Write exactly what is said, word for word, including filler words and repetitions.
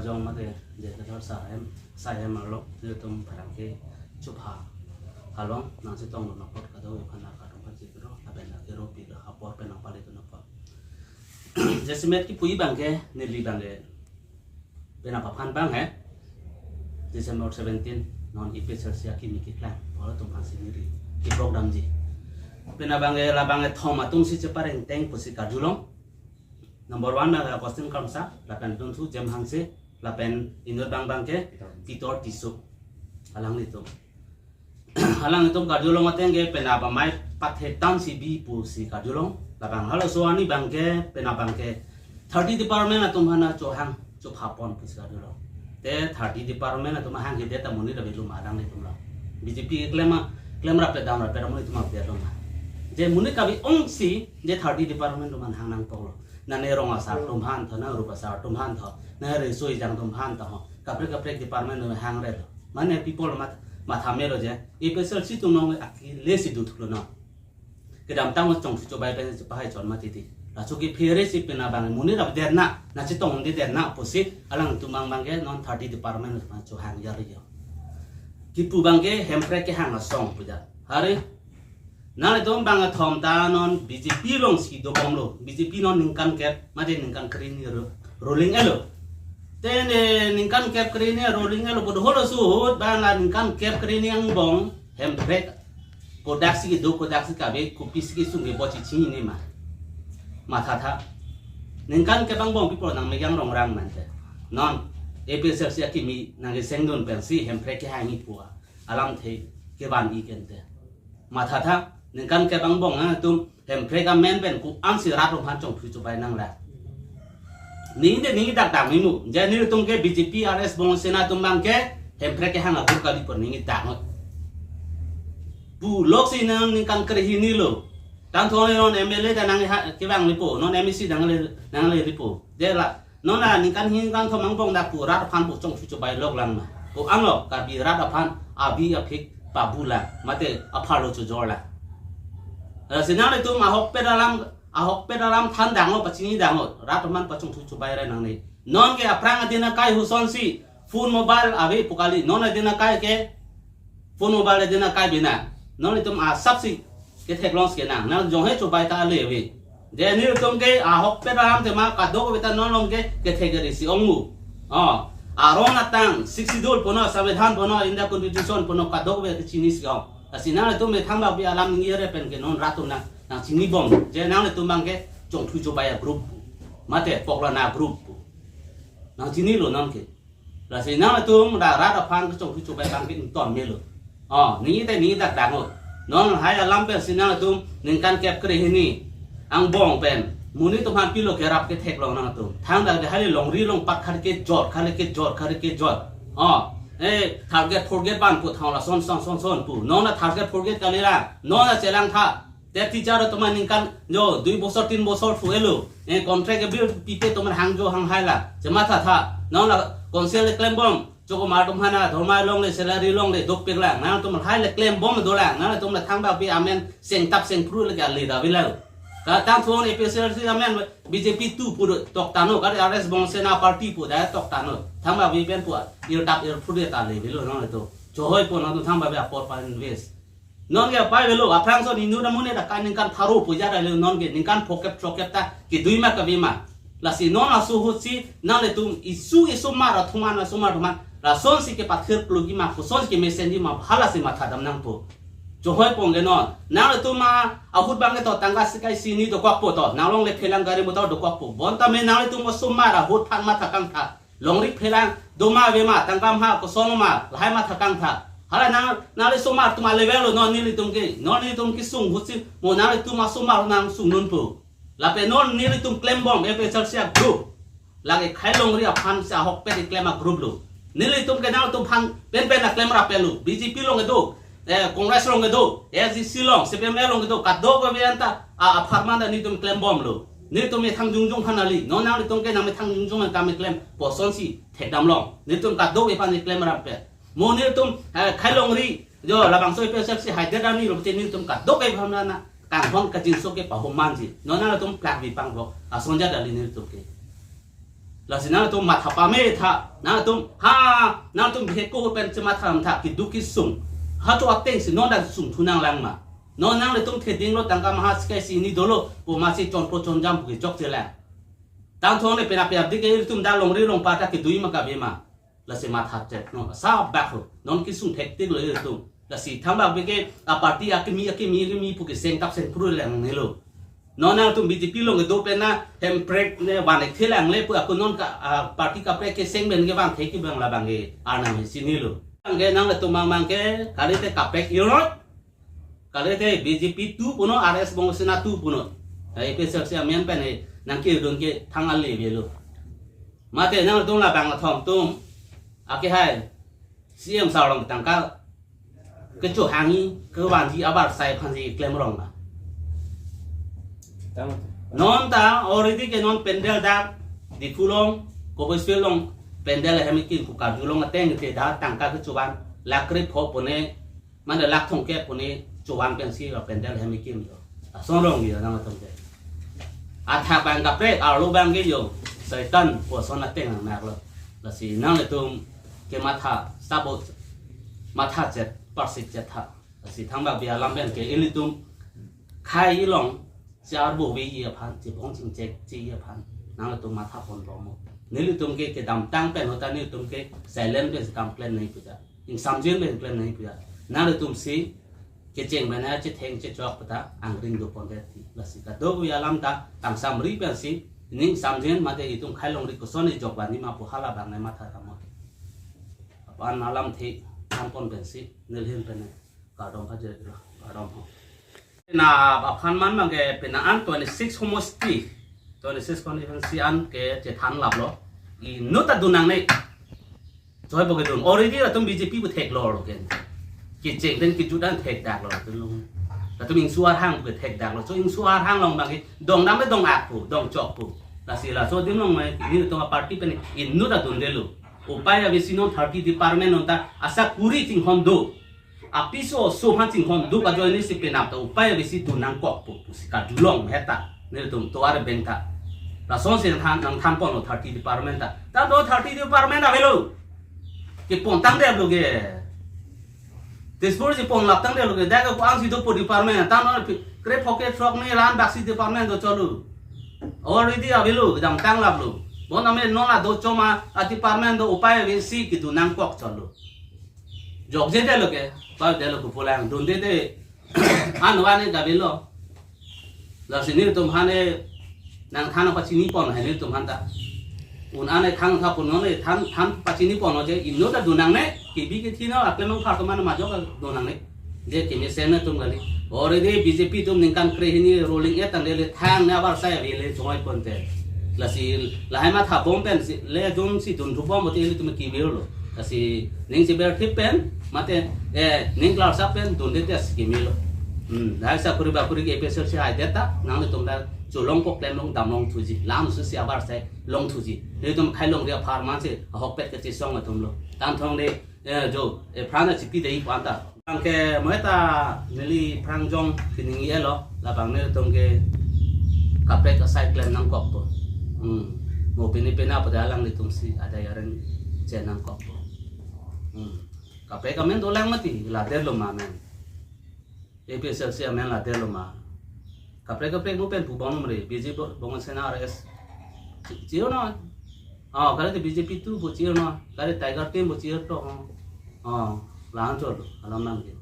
Jong mate je kador sa em, sa em arlo, nelitum pherangke chupha along nangchetongdun apot kadokave aphan nangkardom pachekro, lapen lake ropi lo apor pen nangpalidun apot. Jasemet kipu abangke, neli abangke penap aphan abang he, December seventeen, non A P H L C akimi keklang, pu atum aphansi neli kiprok damji. Penap abangke labang kethom atumsi cheparengteng pusi karjulong. Number one abangke Augustine Kramsa, lapen adunthu Jem Hanse, lapen inut abang abangke Peter Tisso. Alanglitum. Alanglitum karjulong ateng ke penap amei pathe tangsi bi pusi karjulong. Labang halaso arni abangke penap abangke thirty department atum aphan chohang chophapon pusi karjulong. Te thirty department atum ahang ke deta monit abelum alanglitum lo. B J P keklem a, klemrap pe damrap pe monit atum abelum. Je monit kabi ongsi je thirty department atum aphan hang nangpoklo. Nane rong asar atum aphan tho, nane rup asar atum aphan tho, nane riso ejang atum aphan tho, kaprek kaprek department atum hangre lo. Mane people mat, matha melo je, A P H L C atum nong akile si duthulo no. Kedamtang chongthu chobai pen chepahai chon mati ti. Laso kephere si penap abang monit rap derna, nangchetongde derna pusi alangtum abang abangke non thirty department atum aphan chohang yar yo. Kipu abangke Hemprek kehang asong puja. Hari Nanglitum abang kethom ta non B J P alongsi dobomlo. B J P non ningkan kep, mate ningkan kre hini ru-, ruling elo. Te ne ningkan kep kre hini ruling elo, bodo holo suhut, abang la ningkan kep kre hini angbong, Hemprek kodaksi kedo, kodaksi kave, kopisi kesung ke bo chechini ma. Matha tha. Ningkan kep angbong people nangmegang rongrang mante. Non, A P H L C akimi nangkesengdun pensi, Hemprek kehang ipu a alamthe kevan i kente. Matha tha, ningkan kep angbong atum Hemprek amen pen ko-ansi rat atum aphan chongthu chobai nanglang. Ningde ningdak dak mimu, je nelitum ke B J P R S Bong Sena atum abangke Hemprek kehang agur kali pon ningdak ngot. Puloksi nang ningkan kre hini lo. Tangthu non M L A ta nang ha, kevang lipo, non M A C nangle, nangle lipo. Je la, non la ningkan hini ningkan thom angbong dak pu rat aphan pu chongthu chobai lok lang ma. Ko-an lo, Karbi rat aphan abi aphik pabu lang, mate apharlo chojor lang. Lasi nanglitum ahokpet alam, ahokpet alam than danglo, pachini danglo, rat aphan pachongthu chobai re nangne. Non ke aphrang adin akai husonsi, phone mobile ave pu kali, non adin akai ke, phone mobile adin akai bina. Nanglitum asapsi ketheklong si kenang, nang jonghe chobai ta ale ave. Je nelitum ke ahokpet alam tema kadokave ta non along ke kethe kere si ongmu. Oh, aron atang, Sixth Schedule puno, Samvidhan puno, India Constitution puno kadokave kechini si ong. Lasi nanglitum methang bak bi alam ningje re pen ke non rat atum nang, nangchinibom. Je nanglitum abangke chongthu chobai a group pu, mate poklana group pu. Nangchinilo non ke. Lasi nanglitum la rat aphan kechongthu chobai abangke ington melo. Oh, ningje te ningdak dak ngot. Non lahai alam pensi nanglitum ningkan kep kre hini angbong pen monit atum aphan pilo kerap ketheklong nangtum. Thangta lahai longri longpat khare kejor, khare kejor, khare kejor. Oh, eh, third grade, fourth grade ban pu thang lason son son son pu. Non la third grade, fourth grade kali lang. Non la chelang tha. Te teacher atum ningkan jo dui bosor tin bosor thu elo. Eh, contract ke bill pipe atum hangjo hanghai la. Chematha tha. Non la council le klembom. Chokomar atum aphan adhorma longle, salary longle, dopik lang. Nangtum lahai le klembom dolang. Nangtum la thang bak bi amen sengtap sengphru le kali da bilang. Ka tangthu non A P H L C amen B J P tu pu toktangno, ka R S Bong Sena party pu da toktangno. Thang bak bi pen pu irtap irphru de ta le bilo nangtum. Chohoi po nangtum thang bak bi apor pa invest. Non ke apai velo, aphrangson inut amonit ta ka ningkan pharo pu jat ale non ke ningkan phokep chokep ta kedui ma kave ma. Lasi non aso ahut si nanglitum isu isu mar atum an, aso mar atum an. Lasonsi kepathir plogi ma, kosonsi kemesenji ma, halasi matha dam nangpo. Chohoi pong ke non. Nanglitum ma ahut abangke to tangka sikai sini dokokpo to. Nanglongle phelang gari motor dokokpo. Bonta me nanglitum aso mar ahut aphan matha kangtha. Longri phelang doma ave ma, tangka ma koson ma, lahai matha kangtha. Hala nang, nangli somar atum a level lo, non nelitum ke, non nelitum kesung ahut si, mo nanglitum asomar nangsungnunpo. Lapen non nelitum klembom, A P H L C a group. Lake khei longri aphan si ahokpet keklem a group lo. Nelitum ke nangtum aphan penpen a klemrap lo. B J P along kedo, eh, Congress along kedo, A S D C along, C P M along kedo, kadokave anta, a, apharman ta nelitum klembom lo. Nelitum methang jongjong aphan kali. Non nanglitum ke nangmethang jongjong nangkam keklem, kosonsi thekdam long. Nelitum kadokave aphan klemrap pe. Mo nelitum, eh, khei longri, jo, labangso A P H L C haidet arni lo, pute nelitum kadokave aphan na, kanghon kajinso ke pahom manji. Non nanglitum plak bi pangbo, ason jat kali nelitum ke. Lasi nangtum matha pame tha, nangtum ha, nangtum bihek ko pen chematha tha, keduk kesung. Ha cho ateng si non dan sung thu nanglang ma. Non nanglitum theding lo tangka maha sika isi hini dolo, pu masi chonpo chonjam pu ke chokche lang. Tangthong ne penap apdi ke ilitum da longri longpat ta kedui ma kave ma. Lasi matha chet non sa bak ho. Non kesung thektik lo ilitum. Lasi thangbak bike a party akimi akimi akimi pu ke seng tap seng pru lang ne lo. Non nangtum B J P along kedo pen na hemprek ne van ek thelang le pu ako non ka, a, party kaprek ke seng pen ke van thek ke bang labang ke arnam isi ne lo. Bang ke nanglitum mang mang ke kali te kaprek irot. Kali te B J P tu puno, R S Bongo Sena tu puno. A P H L C amen pen he nangkedun ke thang ale velo. Mate nangtum labang athom atum. Ake hai. C M sar along tangka kecho hangji, kevanji abar sai phanji klem rong ma. Tang. Non ta already ke non pandal dak Diphu along, Koboi Sui along, pandal hem ikin pu karjulong ateng te da tangka kechovan, lakh krepho pone, mane lakh thomkep pone chovan pensi la pandal hem ikin do. Ason rong dia nangtum ke. Athak bang kaprek, arlo bang ke yo. Satan pu ason ateng nang nak lo. Lasi nanglitum kematha, sabot matha chet, parsik chet tha. Lasi thangbak bi alam pen ke ilitum khei ilong, char bo ve aphan, chebong chingchek che aphan, nanglitum matha pon bom mo. Nelitum ke kedamtang pen hota nelitum ke silent pen kam klem nai puja. Ingsamjin pen klem nai puja. Nanglitum si kecheng bana chetheng chechok pata angring do pon det ti. Lasi kadokave alam ta tangsamri pensi ning samjin mate itum khei longri koson ejok bani ma pu hala bang ne matha tamo. Apan alamthe than pon pensi nelihin pen ne kardom pajir kilo, kardom ho. Na aphan man bang ke pena an twenty six homosti, twenty six constituency an ke chethan laplo. Inut ta dun nangne. Choi bo kedun. Already latum B J P bo thek lo lo ken. Kecheng pen kejut an thek dak lo latum lo. Latum ingsu arhang bo thek dak lo. So ingsu arhang along bang ke dong dam dong ak pu, dong chok pu. Lasi laso adim along mai nelitum a party pen inut ta dundelo. Upai avesi non thirty department non ta asakuri chinghon do. Apiso aso aphan chinghon do ajoine si penap ta upai avesi dun nangkok pu, pusi karjulong heta. Nelitum tovar abeng ta. Lasonsi nang than, nang than ponlo thirty department ta. Tangte thirty department avelo. Kepon tangdet lo ke. Dispur si pon lap tangdet lo ke. Dak ke ko-an si dopo department. Tangte krepho kethrok ne ra-an baksi department do cholo. Already avelo, kedamtang laplo. Bon ame non la do choma a department do upai avesi kedun nangkok cholo. Jokje det lo ke, ba det lo ke pulang, dunde det. An wan ne kave lo. Lasi nelitum aphan ne nang than pachini pon hai nelitum aphan ta. Un an ne thang tha pon ne than, than pachini pon je inut ta dun nangne, kebi kethe no aklem apharman majok dun nangne. Je kemesen atum kali. Already B J P atum ningkan krehini ruling et tangdet le thang ne abar sai avele choi pon te. Lasi lahai matha bom pensi le jongsi dun thu bom bote ilitum kevir lo. Lasi ning si berthip pen mate, eh, ning klarsap pen dunde te si kimi lo. Hmm, lahai sakuri bakuri ke A P H L C hai det ta nanglitum ta cholong kok klem long dam long thuji. Lam susi abar sai long thuji. Nelitum khei longri apharman si ahokpet kachesong atum lo. Tangthong de, eh, jo, eh, phrang chipi dei pu an ta. Bang ke mo ta neli phrang jong keningje lo, labang nelitum ke kaprek asai klem nangkok po. Hmm. Mo pini pena pada alanglitum si adai areng chen nangkok po. Hmm. Kaprek amen dolang mati, lader lo ma amen. A P H L C amen lader lo ma. Kaprek kaprek mo pen pu bong mre, B J P Bongo Sena R S. Chi-, chiro no. Oh, kare te B J P tu pu chiro no. Kare Tiger team pu chiro to. Oh, lang cholo, alam nang ke.